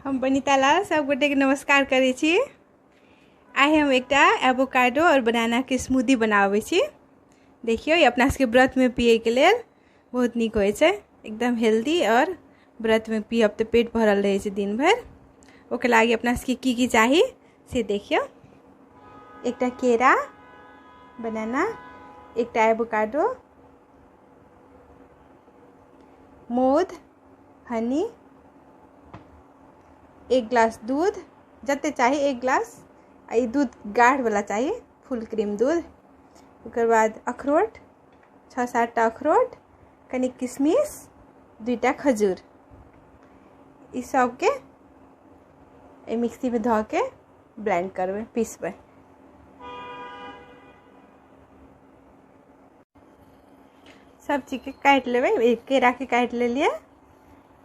हम बनीता लाल सब गोटे के नमस्कार करै छी। आइ हम एकटा एवोकाडो और बनाना के स्मूदी बनाबै छी। देखियौ, ई अपना सबके व्रत में पिए के लेल बहुत नीक होइ छै, एकदम हेल्दी, और व्रत में पियब तऽ पेट भरल रहै छै दिन भरि। ओकर लागि अपना सबके की की चाही से देखियौ। एकटा केरा, बनाना, एकटा एवोकाडो, मौध, हनी, एक ग्लास दूध, जते चाही एक ग्लास, आ ई दूध गाढ़ वाला चाही, फुल क्रीम दूध। ओकर बाद अखरोट, 6-7 टा अखरोट, कनि किशमिश, 2टा खजूर। ई सबके एहि मिक्सीमे धऽ के ब्लेंड करबै, पीसबै। सब चीजके काटि लेबै। एक केराके काटि लेलियै,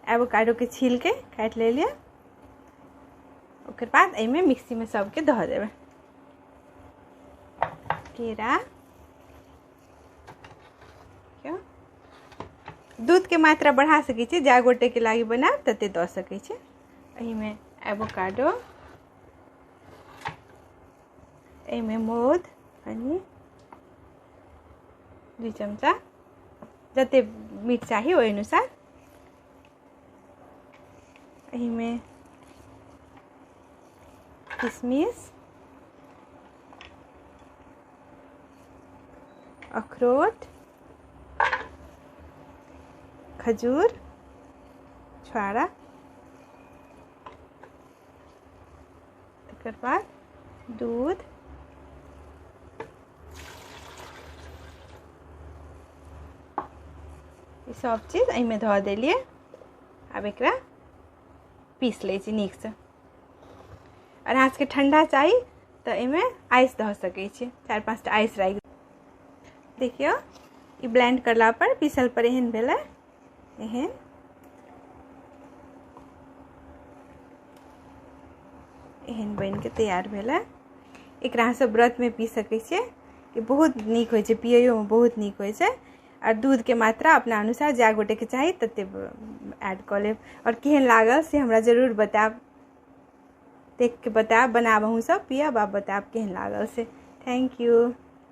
एवोकाडोके छीलके काटि लेलियै। ओकर बाद एहिमे मिक्सीमे सबके धऽ देबै। केरा, दूधके मात्रा बढ़ा सकै छी, जए गोटेके लागि बनायब तते दऽ सकै छी। एहिमे एवोकाडो, एहिमे मौध, हनी, 2 चमचा, जते मीठ चाही ओहि अनुसार। एहिमे किशमिश, अखरोट, खजूर, छुआरा, तकर बाद दूध, ई सब चीज एहिमे धऽ देलियै। आब एकरा पीस लै छी नीकसँ। आओर अहाँ सबके ठण्डा चाही तऽ एहिमे आइस धऽ सकै छी, 4-5 टा आइस राखि। देखियौ, ई ब्लेंड करला पर पीसल पर एहन भेलै, एहन। एहन बनिके तैयार भेलै। एकरा अहाँ सब व्रतमे पी सकै छियै, ई बहुत नीक होइ छै, पियैयोमे बहुत नीक होइ छै। आओर दूधके मात्रा अपना अनुसार जए गोटेके चाही तते ऐड कऽ लेब। आओर केहन लागल से हमरा जरूर बतायब, देखके बतायब, बनायब अहूँ सब, पियब आ बतायब केहन लागल से। Thank you.